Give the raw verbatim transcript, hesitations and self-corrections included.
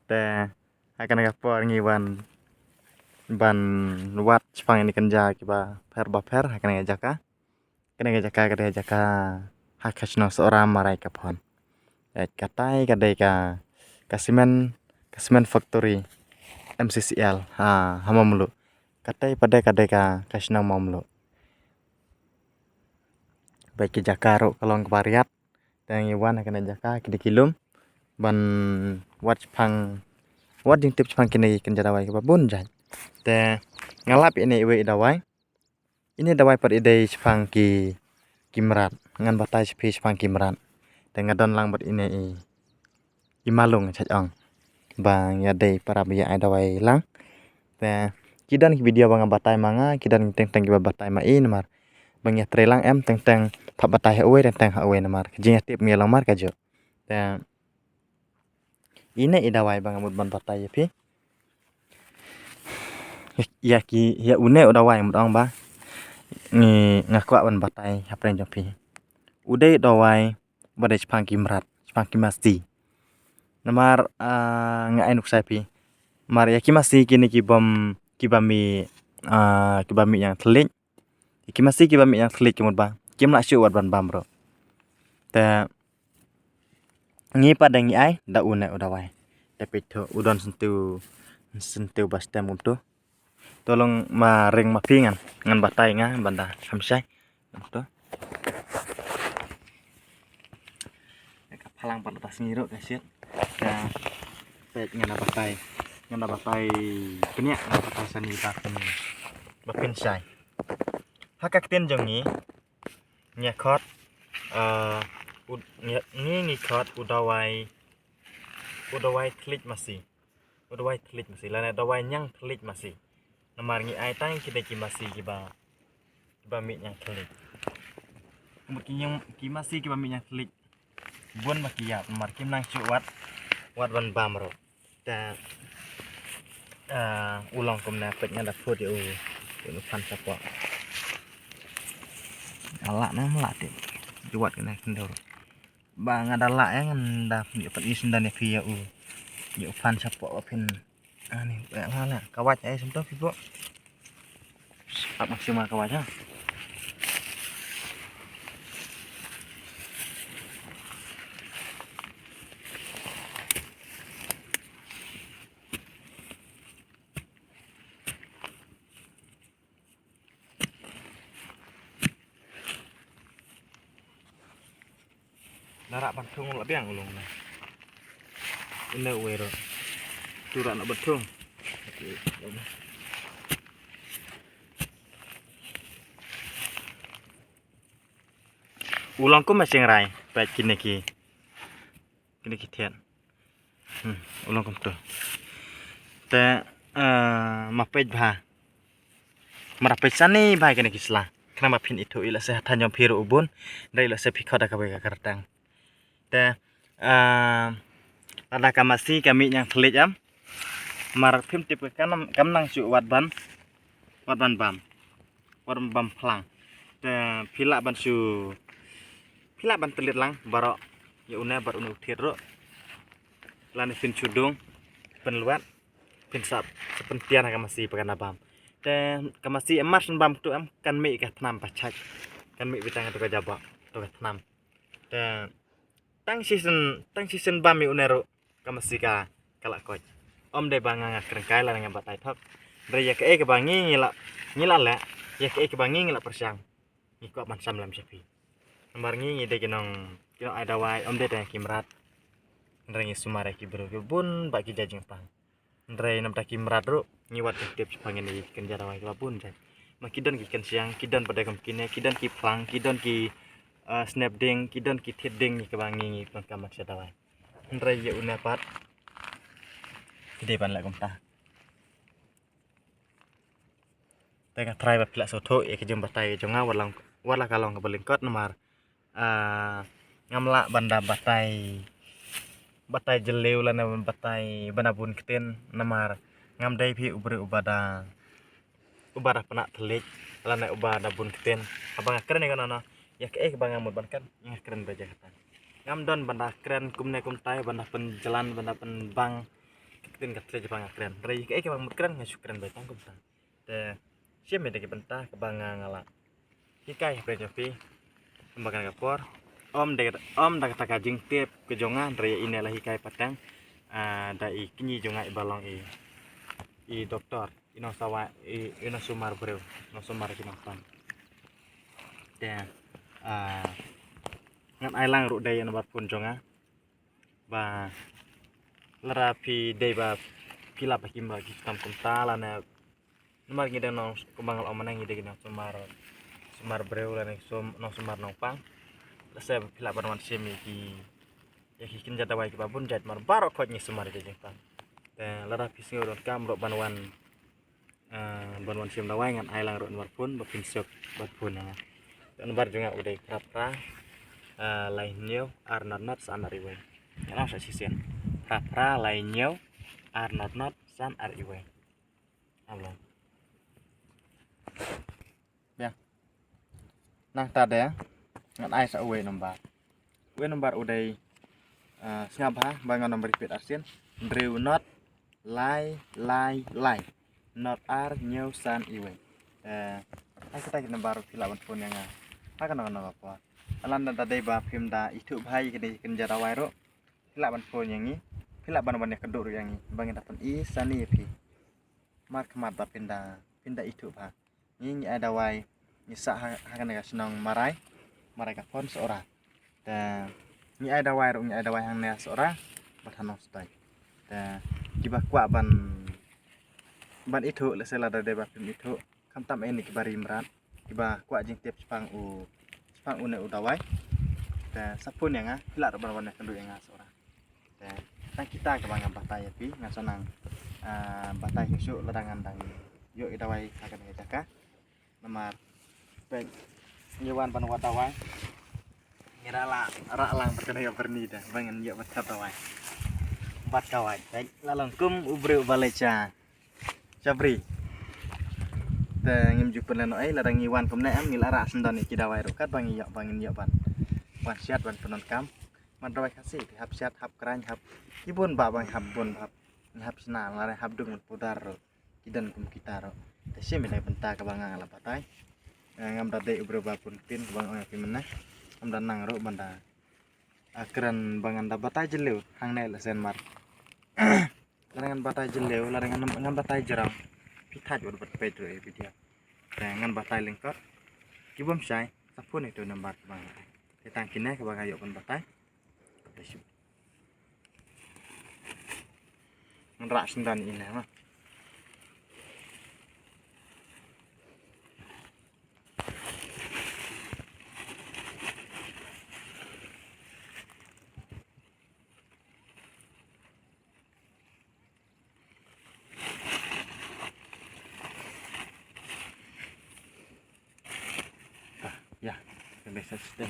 Te ha kane ka por ngi wan ban wad shaphang ïa kine ki kynja kiba pher ba pher ha kane ka jaka. Kane ka jaka ka dei jaka ha ka shnong Sohra Maraikaphon. Ïa, katai ka dei ka, ka cement, ka cement factory M C C L ha, ha Mamluh. Katai pat de ka dei ka, ka shnong Mamluh. Bad ki jaka ruh ka long kaba riat. Te ngi wan ha kane ka jaka ki dei ki lum ban wad shaphang, wad jingtip shaphang kine ki kynja dawai kiba bun jait. Te nga lap ïa ine iwei i dawai. Ine i dawai pat i dei shaphang ki, ki mrad. Ngan batai sha phi shaphang ki mrad. Te nga don lang bad ine i, i malung, shait ong, ba nga dei para ba ïa ai dawai lang. Te ki don ki video ba nga batai ma nga, ki don teng teng kiba batai ma i namar ba nga trei lang em teng teng phah batai ha uwei teng teng ha uwei namar ka jingïatip ngi long mar ka juk. Te ine i dawai ba nga mut ban batai ïa phi. Ïa ki, ïa une u dawai mut ong ba ngi, nga kwah ban batai hapdeng jong phi. U dei u dawai ba dei shaphang ki mrad, shaphang ki masi. Namar, ah, nga ai nuksa ïa phi. Namar ïa ki masi kine ki bym, kiba mih, ah, kiba mih ïang thylliej. Ki masi kiba mih ïang thylliej ki mut ba kim lah shuh wat ban bam ruh. Te ngi pat de ngi ai da une u dawai. Te peit to u don syntiew, syntiew ba stem kumto. To long ma ring ma phi ngan, ngan batai nga ban da kham shai. Kumto. Ka phalang pat la ta sngi ruh ka shit. Ka peit ngan da batai. Ngan da batai pynïaid, ngan da batai sani ba phin, ba phin shai. Ha ka ktien jong ngi, ngi khot, eh, u, ngi, ngi, ngi khot u dawai, u dawai thylliej masi. U dawai thylliej masi lane dawai ñiang thylliej masi. Namar ngi ai tang kine ki masi kiba, kiba mih ñiang thylliej. Mut ki ñiang, ki masi kiba mih ñiang thylliej bun ba ki ïap namar kim nang shuh wat, wat ban bam ruh. Te, ah, u long kumne, peit nga da phut ïa u, ïa u phan shapoh. Nga lah ne em lah te. Ju wad kane khyndew ruh. Ba nga da lah ïa, ngan da ïa peit, ïa sngewdon ïa phi ïa u, ïa u phan shapoh ba phin. Ani, peit la la ka wait ai sum to phi pok. Ap maksima ka wait ha. Nara ban thung la biang u long na. Ine uwei ruh. Tu ra na ban thung. U long kum ma chiang rai, peit kine ki. Kine ki thiat. Hmm, u long kumto. Te, eh, ma peit bha. Mara peit sani bha kine ki sla. Khnang ba phin ithuh ïa lehse ha thaiñ jong phi ruh u bun. Hynrei lehse phi khot da kawei ka kyrteng. Te, eh, lada ka masi ka mih ñiang thylliej em. Mar phim tip ka kam, kam nang shuh wat ban, wat ban bam. Wat ban bam phlang. Te phi lah ban shu, phi lah ban tyllied lang baroh ïa une bad une u thied ruh. Lane phin shu dung, pynlwet, phin sap, sa pyntian ha ka masi ba kan da bam. Te ka masi em mar shen bam tu em kan mih ka thnam ba chait. Kan mih bitang tu ka jabok, tu ka thnam. Te tang shisien, tang shisien bam ïa une ruh ka masi ka, ka la koit. Ym dei ba nga, nga kren kai lane nga batai thok. Hynrei ïa kaei kaba ngi, ngi la, ngi la leh, ïa kaei kaba ngi, ngi la pyrshang. Ngi kwah ban sam lem sha phi. Namar ngi, ngi dei ki nong, ki nong ai dawai, ym dei tang ïa ki mrad. Hynrei ngi sumar ïa ki briew ki bun bad ki jait jingpang. Hynrei namar ki mrad ruh ngi wad jingtip shaphang kine ki kynja dawai kiba bun jait. Ma ki don ki kynshiang, ki don pat de kum kine, ki don ki phlang, ki don ki, eh, snep dieng, ki don ki thied dieng kiba ngi, ngi pyndonkam ban sha dawai. Hynrei ïa une pat ki dei ban leh kumta. Te nga tharai ba phi lah sngewthuh ïa ka jingbatai jong nga, wat la, wat la ka long kaba lyngkot namar, ah, ngam lah ban da batai, batai jylliew lane batai ban da bun ktien namar ngam dei phi u briew uba da, uba da pynah thylliej lane uba da bun ktien. Haba nga kren ïa kano kano, ïa kaei kaba nga mut ban kren, nga kren beit ïa kata. Ngam don ban da kren kumne kumtai, ban da pynjlan, ban da pynbang. Ktien ka Khasi ba nga kren. Hynrei kaei kaba mut kren nga shu kren beit tang kumta. Te shim ïa da ki bynta kaba nga nga la hikai ha pdeng jong phi. Kumba kane ka por ym da, ym da kata ka jingtip ka jong nga, hynrei ine la hikai pateng, ah, da i kñi jong nga iba long i, i doktor, i nongsawa, i, i nongsumar briew, nongsumar ki nongpang. Te, ah, ngan ai lang ruh da ïa nambar phone jong nga. Ba lada phi dei ba phi lap ha ki, ba ki kam kumta lane, namar ngi dang nong, kumba nga la ong mynne, ngi dei ki nongsumar, sumar briew lane sum, nongsumar nongpang. Lehse phi lah ban wan shim ïa ki, ïa ki kynja dawai kiba bun jait, namar baroh khoit ngi sumar ïa ki jingpang. Te lada phi sngew donkam ruh ban wan, ah, ban wan shim dawai, ngan ai lang ruh nambar phone ba phin suk ban phone ïa nga. Nambar jong nga u dei phra phra, ah, lai hynñiew ar nod nod san ar iwei. Ngan ong sa shisien. Phra phra lai hynñiew ar nod nod san ar iwei. Ap lang. Biang. Nangta de ngan ai sa uwei nambar. Uwei nambar u dei, ah, sngap bha ba ngan ym repeat arsien. Hynriew nod lai lai lai nod ar hynñiew san iwei. Eh, ai kita ki nambar phi lah ban phone ïa nga ha kano kano ka por. Lada da dei ba phim da ithuh bha ïa kine ki kynja dawai ruh, phi lah ban phone ïa ngi, phi lah ban wan ïakynduh ruh ïa ngi ba ngin da pyni sani ïa phi. Mar khmat ba phin da, phin da ithuh bha. Ngi, ngi ai dawai, ngi sah ha, ha kane ka shnong Marai, Marai ka Phon Sohra. Te ngi ai dawai ruh, ngi ai dawai hangne Sohra bad ha Nongstoiñ. Te kiba kwah ban, ban ithuh, lehse lada dei ba phim ithuh, khamtam ïa kine kiba ri mrad, kiba kwah jingtip shaphang u, shaphang une u dawai. Te sa phone ïa nga, phi lah ruh ban wan ïakynduh ïa nga Sohra. Te tang kita kaba nga batai ïa phi, nga sa nang, ah, batai shuh shuh lada ngan dang ïoh ïa dawai ha kane ka jaka. Namar peit, ngi wan ban wad dawai, ngi rah lang, rah lang bad kane ka byrni da ba ngin ïoh ban thep dawai. Bad ka wait, peit, la long kum u briew uba leit sha, sha bri. Te ngim ju pynlehnohei, lada ngi wan kumne em, ngi la rah syndon ïa ki dawai ruh katba ngi ïoh, ba ngin ïoh ban wan shet ban pyndonkam. Namar dawai Khasi phi hap shet, hap khraiñ, hap ki bun bah, ba ngi hap bun bah, ngi hap shna, lada hap dung ban pudar ruh, ki don kum kita ruh. Te shim ïa da ka bynta kaba nga nga la batai. Eh, ngam da dei u briew ba bun ktien kaba nga ong ïa phi mynne. Ngam da nang ruh ban da, ah, kren ba ngan da batai jylliew hangne, lehse mar lada ngan batai jylliew, lada ngan, ngan batai jrong, phi thait wat ban peit ruh ïa video. Te ngan batai lyngkot. Ki bym shai, sa phone ïa utu u nambar kaba nga ai. Te tang kine kaba nga ïoh ban batai. Te shu ngan rah syndon ïa ine ma. Ah, ïa, ka message te.